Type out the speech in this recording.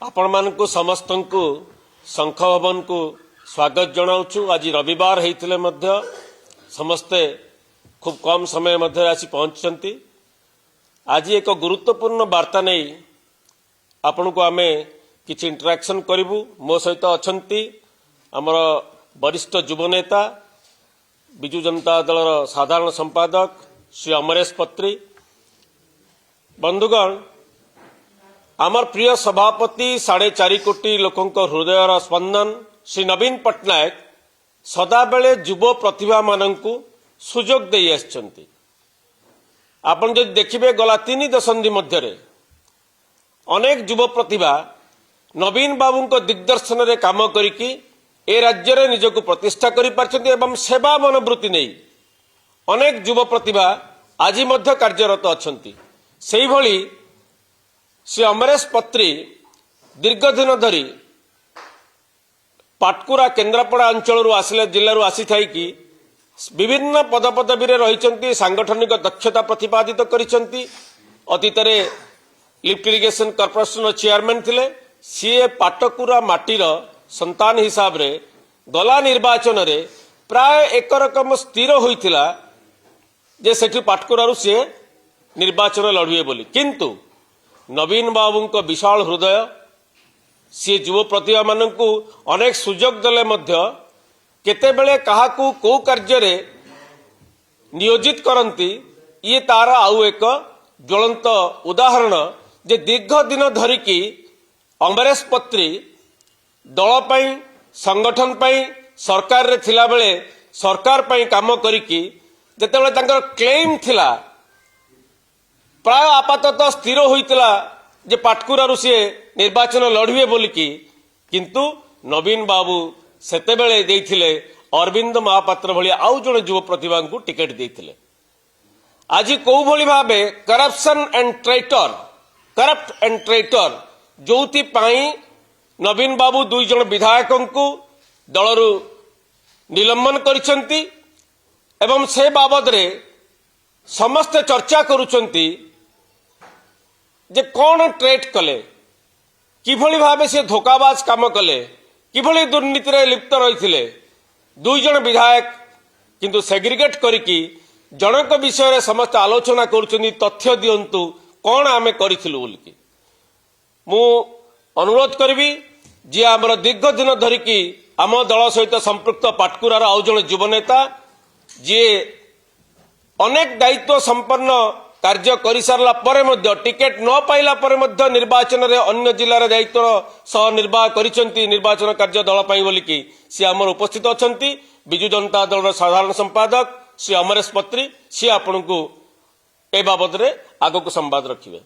ଆପଣମାନଙ୍କୁ ସମସ୍ତଙ୍କୁ ଶଙ୍ଖ ଭବନକୁ ସ୍ୱାଗତ ଜଣାଉଛୁ। ଆଜି ରବିବାର ହେଇଥିଲେ ମଧ୍ୟ ସମସ୍ତେ ଖୁବ୍ କମ୍ ସମୟ ମଧ୍ୟରେ ଆସି ପହଞ୍ଚିଛନ୍ତି। ଆଜି ଏକ ଗୁରୁତ୍ୱପୂର୍ଣ୍ଣ ବାର୍ତ୍ତା ନେଇ ଆପଣଙ୍କୁ ଆମେ କିଛି ଇଣ୍ଟରାକ୍ସନ୍ କରିବୁ। ମୋ ସହିତ ଅଛନ୍ତି ଆମର ବରିଷ୍ଠ ଯୁବନେତା, ବିଜୁ ଜନତା ଦଳର ସାଧାରଣ ସମ୍ପାଦକ ଶ୍ରୀ ଅମରେଶ ପତ୍ରୀ। ବନ୍ଧୁଗଣ, ଆମର ପ୍ରିୟ ସଭାପତି, 4.5 କୋଟି ଲୋକଙ୍କ ହୃଦୟର ସ୍ପନ୍ଦନ ଶ୍ରୀ ନବୀନ ପଟ୍ଟନାୟକ ସଦାବେଳେ ଯୁବ ପ୍ରତିଭାମାନଙ୍କୁ ସୁଯୋଗ ଦେଇ ଆସିଛନ୍ତି। ଆପଣ ଯଦି ଦେଖିବେ, ଗଲା 3 ଦଶନ୍ଧି ମଧ୍ୟରେ ଅନେକ ଯୁବ ପ୍ରତିଭା ନବୀନ ବାବୁଙ୍କ ଦିଗ୍ଦର୍ଶନରେ କାମ କରିକି ଏ ରାଜ୍ୟରେ ନିଜକୁ ପ୍ରତିଷ୍ଠା କରିପାରିଛନ୍ତି ଏବଂ ସେବା ମନୋବୃତ୍ତି ନେଇ ଅନେକ ଯୁବ ପ୍ରତିଭା ଆଜି ମଧ୍ୟ କାର୍ଯ୍ୟରତ ଅଛନ୍ତି। ସେଇଭଳି ଶ୍ରୀ ଅମରେଶ ପତ୍ରୀ ଦୀର୍ଘ ଦିନ ଧରି ପାଟକୁରା, କେନ୍ଦ୍ରାପଡ଼ା ଅଞ୍ଚଳରୁ ଆସିଲେ, ଜିଲ୍ଲାରୁ ଆସିଥାଇକି ବିଭିନ୍ନ ପଦପଦବୀରେ ରହିଛନ୍ତି, ସାଂଗଠନିକ ଦକ୍ଷତା ପ୍ରତିପାଦିତ କରିଛନ୍ତି। ଅତୀତରେ ଲିଫ୍ଟ ଇରିଗେସନ କର୍ପୋରେସନର ଚେୟାରମ୍ୟାନ ଥିଲେ। ସିଏ ପାଟକୁରା ମାଟିର ସନ୍ତାନ ହିସାବରେ ଗଲା ନିର୍ବାଚନରେ ପ୍ରାୟ ଏକରକମ ସ୍ଥିର ହୋଇଥିଲା ଯେ ସେଠୁ ପାଟକୁରାରୁ ସିଏ ନିର୍ବାଚନ ଲଢ଼ିବେ ବୋଲି। କିନ୍ତୁ ନବୀନ ବାବୁଙ୍କ ବିଶାଳ ହୃଦୟ, ସିଏ ଯୁବ ପ୍ରତିଭାମାନଙ୍କୁ ଅନେକ ସୁଯୋଗ ଦେଲେ ମଧ୍ୟ କେତେବେଳେ କାହାକୁ କୋଉ କାର୍ଯ୍ୟରେ ନିୟୋଜିତ କରନ୍ତି, ଇଏ ତାର ଆଉ ଏକ ଜ୍ୱଳନ୍ତ ଉଦାହରଣ ଯେ ଦୀର୍ଘ ଦିନ ଧରିକି ଅମରେଶ ପତ୍ରୀ ଦଳ ପାଇଁ, ସଂଗଠନ ପାଇଁ, ସରକାରରେ ଥିଲାବେଳେ ସରକାର ପାଇଁ କାମ କରିକି ଯେତେବେଳେ ତାଙ୍କର କ୍ଲେମ୍ ଥିଲା, ପ୍ରାୟ ଆପାତତଃ ସ୍ଥିର ହୋଇଥିଲା ଯେ ପାଟକୁରାରୁ ସିଏ ନିର୍ବାଚନ ଲଢ଼ିବେ ବୋଲିକି, କିନ୍ତୁ ନବୀନ ବାବୁ ସେତେବେଳେ ଦେଇଥିଲେ ଅରବିନ୍ଦ ମହାପାତ୍ର ଭଳି ଆଉ ଜଣେ ଯୁବ ପ୍ରତିଭାଙ୍କୁ ଟିକେଟ ଦେଇଥିଲେ। ଆଜି କୋଉଭଳି ଭାବେ corruption and traitor, corrupt and traitor, ଯୋଉଥିପାଇଁ ନବୀନ ବାବୁ ଦୁଇ ଜଣ ବିଧାୟକଙ୍କୁ ଦଳରୁ ନିଲମ୍ବନ କରିଛନ୍ତି ଏବଂ ସେ ବାବଦରେ ସମସ୍ତେ ଚର୍ଚ୍ଚା କରୁଛନ୍ତି ଯେ କଣ ଟ୍ରେଟ୍ କଲେ, କିଭଳି ଭାବେ ସେ ଧୋକାବାଜ କାମ କଲେ, କିଭଳି ଦୁର୍ନୀତିରେ ଲିପ୍ତ ରହିଥିଲେ। ଦୁଇ ଜଣ ବିଧାୟକ କିନ୍ତୁ ସେଗ୍ରିଗେଟ୍ କରିକି ଜଣଙ୍କ ବିଷୟରେ ସମସ୍ତେ ଆଲୋଚନା କରୁଛନ୍ତି, ତଥ୍ୟ ଦିଅନ୍ତୁ, କଣ ଆମେ କରିଥିଲୁ ବୋଲିକି। ମୁଁ ଅନୁରୋଧ କରିବି, ଯିଏ ଆମର ଦୀର୍ଘ ଦିନ ଧରିକି ଆମ ଦଳ ସହିତ ସମ୍ପୃକ୍ତ, ପାଟକୁରାର ଆଉ ଜଣେ ଯୁବନେତା, ଯିଏ ଅନେକ ଦାୟିତ୍ୱ ସମ୍ପନ୍ନ କାର୍ଯ୍ୟ କରିସାରିଲା ପରେ ମଧ୍ୟ, ଟିକେଟ ନ ପାଇଲା ପରେ ମଧ୍ୟ ନିର୍ବାଚନରେ ଅନ୍ୟ ଜିଲ୍ଲାର ଦାୟିତ୍ୱର ସହ ନିର୍ବାହ କରିଛନ୍ତି ନିର୍ବାଚନ କାର୍ଯ୍ୟ ଦଳ ପାଇଁ ବୋଲିକି, ସିଏ ଆମର ଉପସ୍ଥିତ ଅଛନ୍ତି। ବିଜୁ ଜନତା ଦଳର ସାଧାରଣ ସମ୍ପାଦକ ଶ୍ରୀ ଅମରେଶ ପତ୍ରୀ, ସିଏ ଆପଣଙ୍କୁ ଏ ବାବଦରେ ଆଗକୁ ସମ୍ବାଦ ରଖିବେ।